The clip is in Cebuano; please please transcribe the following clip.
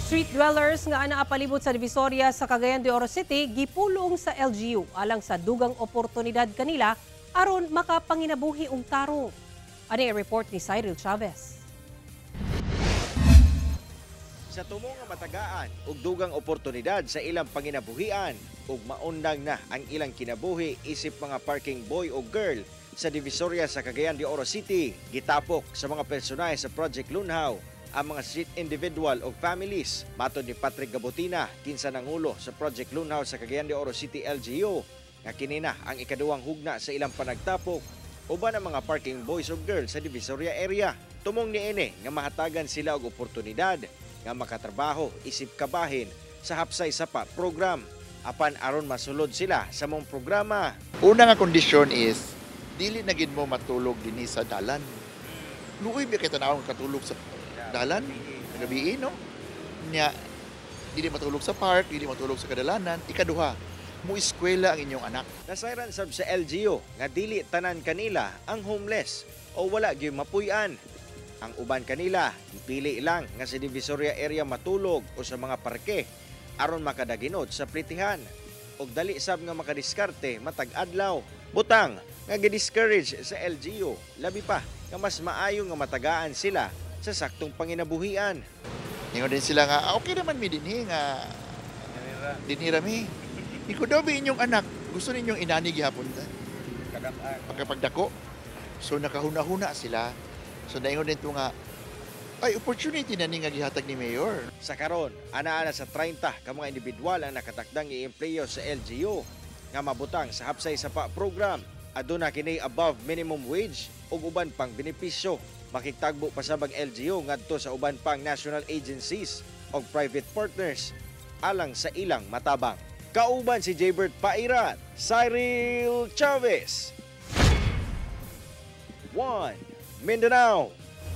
Street dwellers nga anaa palibot sa Divisoria sa Cagayan de Oro City gipulong sa LGU alang sa dugang oportunidad kanila aron makapanginabuhi og tarong. Ani ang report ni Cyril Chavez. Sa tumong nga matagaan og dugang oportunidad sa ilang panginabuhian ug maundang na ang ilang kinabuhi isip mga parking boy o girl sa Divisoria sa Cagayan de Oro City, gitapok sa mga personahe sa Project Lunhaw ang mga street individual o families. Matod ni Patrick Gabotina, kinsa nangulo sa Project Lunhaw sa Cagayan de Oro City LGU, nga kini na ang ikaduhang hugna sa ilang panagtapok uban ang mga parking boys o girls sa Divisoria area. Tumong niini nga mahatagan sila og oportunidad nga makatrabaho isip kabahin sa Hapsay Sapa program. Apan aron masulod sila sa maong programa, Una nga kondisyon is dili na gid mo matulog dinhi sa dalan. Luoy ba kay tan-awon katulog sa dalan gabi, no? Nya dili matulog sa park, dili matulog sa kadalanan. Ikaduha, mo eskwela ang inyong anak. Nasayran sab sa LGU nga dili tanan kanila ang homeless o wala gyud mapuy-an. Ang uban kanila gipili lang nga sa Divisoria area matulog o sa mga parke aron makadaginot sa plitihan og dali sab nga makadiskarte matag adlaw. Butang nga gi-discourage sa LGU, labi pa nga mas maayo nga matagaan sila sa saktong panginabuhian. Ingon din sila nga, "Ah, okay naman mi dinhi nga dinhi ra mi." Iko daw ba inyong anak, gusto ninyong inani gihapon ta? Pagkapagdako. So nakahuna-huna sila. So naingon din to nga, ay, opportunity na ni nga gihatag ni Mayor. Sa karon, anaa na sa 30 ka mga individual ang nakatakdang iempleyo sa LGU nga mabutang sa Hapsay Sapa program. Aduna kini above minimum wage ug uban pang benepisyo. Makigtagbo pa sab ang LGU ngadto sa uban pang national agencies ug private partners alang sa ilang matabang. Kauban si Jaybert Pairat, Cyril Chavez. 1 Mindanao.